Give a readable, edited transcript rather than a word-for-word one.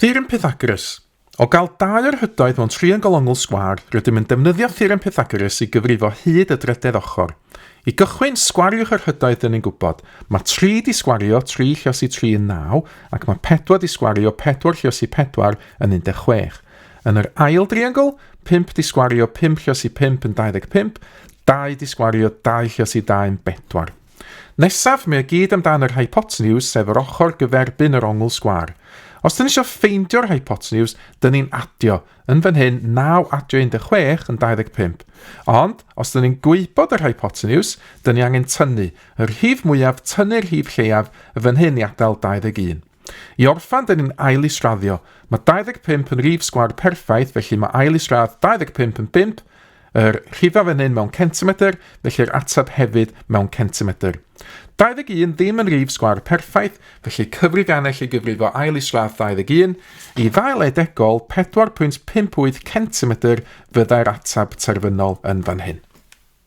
Theorem Pythagoras. O gael dau o'r hydoedd mewn triongl ongl sgwâr, rydym yn defnyddio Theorem Pythagoras i gyfrifo hyd y drydedd ochr. I gychwyn, sgwariwch yr hydoedd dyn ni'n gwybod. Mae 3 di sgwario 3 lliosi 3 yn 9, ac mae 4 di sgwario 4 lliosi 4 yn 16. Yn yr ail driongl, 5 di sgwario 5 lliosi 5 yn 25, 2 di sgwario 2 lliosi 2 yn 4. Nesaf, mae o gyd amdan yr hypotenws, sef yr ochr gyferbyn yr ongl sgwâr. Os dyn ni eisiau ffeindio'r hypotenws, dyn ni'n adio. Yn fan hyn, 9 adio 16 yn 25. Ond, os dyn ni'n gwybod yr hypotenws, dyn ni angen tynnu. Y rhif mwyaf, tynnu'r rhif lleiaf, y fan hyn i adael 21. I orffan, dyn ni'n ail israddio. Mae 25 yn rif sgwâr perffaith, felly mae ail isradd 25 yn 5, yr rhifau fan hyn mewn centimetr, felly'r ateb hefyd mewn centimetr. 21 ddim yn rif sgwâr perffaith, felly cyfrifiannell i gyfrifo ail isradd 21, i ddail edegol 4.58 centimetr fyddai'r ateb terfynol yn fan hyn.